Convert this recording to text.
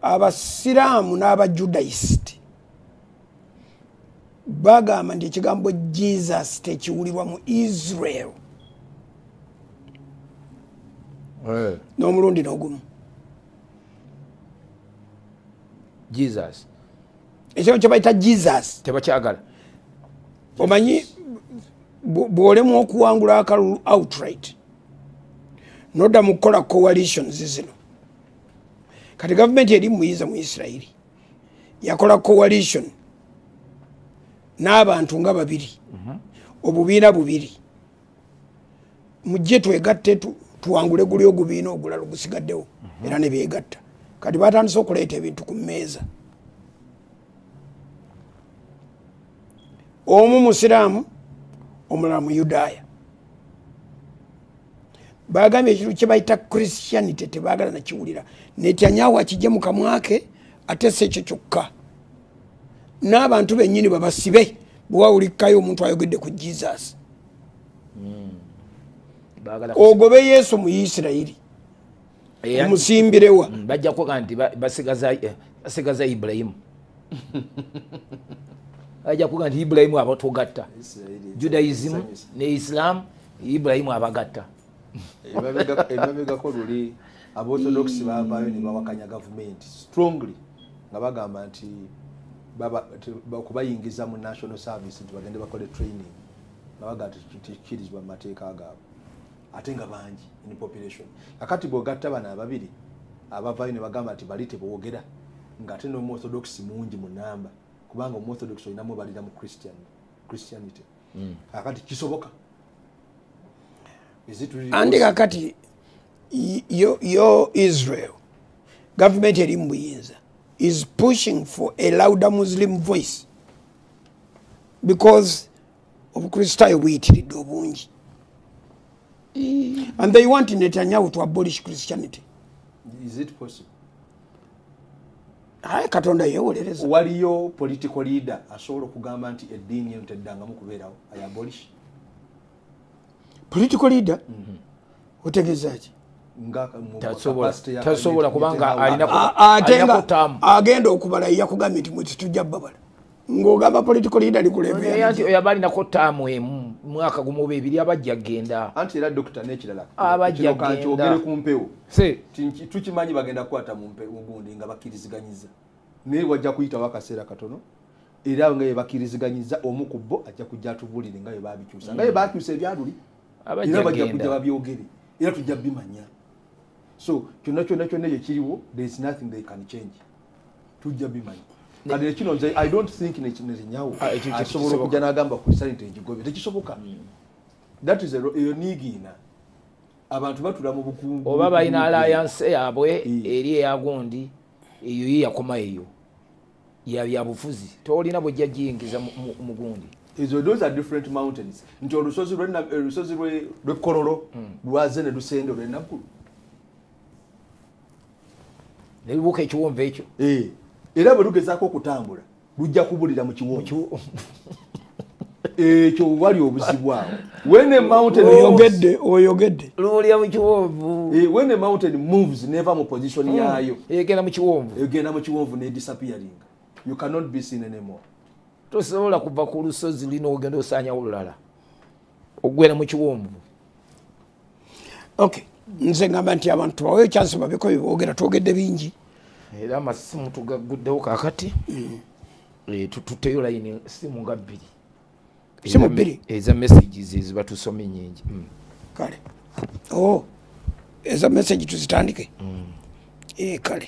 Abasiraamu n'abajudaist bagamba nti ekigambo Jesus tekiwulirwa mu Israel. N'omulundi n'ogumu. Jesus. Ekigambo kye bayita Jesus tebakyagala. Omanyi bw'olemu okuwangula akalulu outright, nodda mu kukola coalitions zino. Kati gavumenti eri muyinza mu Israeli yakola coalition n'abantu nga babiri, obubiina bubiri, mujje twegatte tuwangule guli ogubiina ogulala ogusigaddewo, era ne beegatta. Kati batandise okuleeta ebintu ku mmeeza. Omu musiraamu, omulala muyudaaya. Bagambye ekintu kye bayita Christianity tebaagala nakiwulira. Netanyahu akijje mu kamwa ke, ate si ekyo kyokka, n'abantu bennyini babasibe bwewawulikkayo omuntu ayogedde ku Jesus. Ogobe Yesu mu Isirayiri, omusimbirewa. Bajja kuga nti basigaza Ibulayimu. Bajja kuga nti Ibulayimu abatugatta. Judaism ne Islam, Ibulayimu abagatta. Emabegako luli aborthodox bavaayo ne bawakanya gavumenti strongly, nga bagamba nti okubayingiza mu national service nti bagende bakole training, nga bagamba nti tekikkirizibwa mu mateeka gaabwe, ate nga bangi in population. Kakati bw'ogatta bano ababiri abavaayo ne bagamba nti bali teboogera, ng'ate n'omuorthodox mungi mu namba, kubanga omuorthodox olinamu balira mu Christianity. Kakati kisoboka? Andi kakati yo Israel government eri mu buyinza is pushing for a louder Muslim voice because obukristaayo buyitiridde obungi, and they want Netanyahu to abolish Christianity. Is it possible? Aye, Katonda yeewolereza. Waliyo political leader asobola okugamba nti eddiini eno teddangamu kubeerawo, I abolish? Political leader? Otegeeza ki? Tasobola, kubanga alina agenda okubala yakugambye nti mwe tetujja babala. Ng'ogamba political leader likulembera. Yaba alinako ttaamu emu, mwaka gumu oba ebiri, abajja genda. Anti era dokita n'ekirala, abajja genda. Kyogere ku mpewo. Tukimanyi bagenda kukwata mu mpewo gundi nga bakkiriziganyiza, naye wajja kuyitawo akaseera katono, era nga bwe bakkiriziganyiza omu ku bo ajja kujja atubuulire nga bwe baabikyusa, nga bwe baakyusa ebyaluli, era bajja kujja babyogere, era tujja bimanya. So kyonna kyonna kyonna ekyo kiriwo, there is nothing they can change, tujja bimanya. Kati kino nze I don't think Netanyahu asobola okujja n'agamba Christianity ngigobye, tekisoboka. That is eyo niigiina abantu batula mu bukungu, oba balina alliance yaabwe eri eyagundi eyo ye yakoma eyo ya byabufuzi, tolina bwejja giyingiza mu gundi. Ezo those are different mountains. Nti olusozi lw'e Kololo lwaze ne lusenda olw'e Naggulu, ne lubuuka ekiwonvu ekyo. Era bwe lugezaako okutambula lujja kubulira mu kiwonvu ekyo, wali obuzibu awo. When a mountain Oyogedde, oyogedde. Lulya mu kiwonvu. When a mountain moves neva mu position yaayo, egenda mu kiwonvu, egenda mu kiwonvu ne disappearing, you cannot be seen anymore. Tosobola kuva ku lusozi lino ogenda osaanyawo olulala, ogwera mu kiwonvu. Okay, nze ngamba nti abantu baweyo chance babeko byeboogera, twogedde bingi. Era amasimu tugaguddewo kaakati. Tuteyo layini simu nga bbiri. Simu bbiri? Eza messages eziba tusomye nyingi. Kale, oh, eza message tuzitandike. Kale.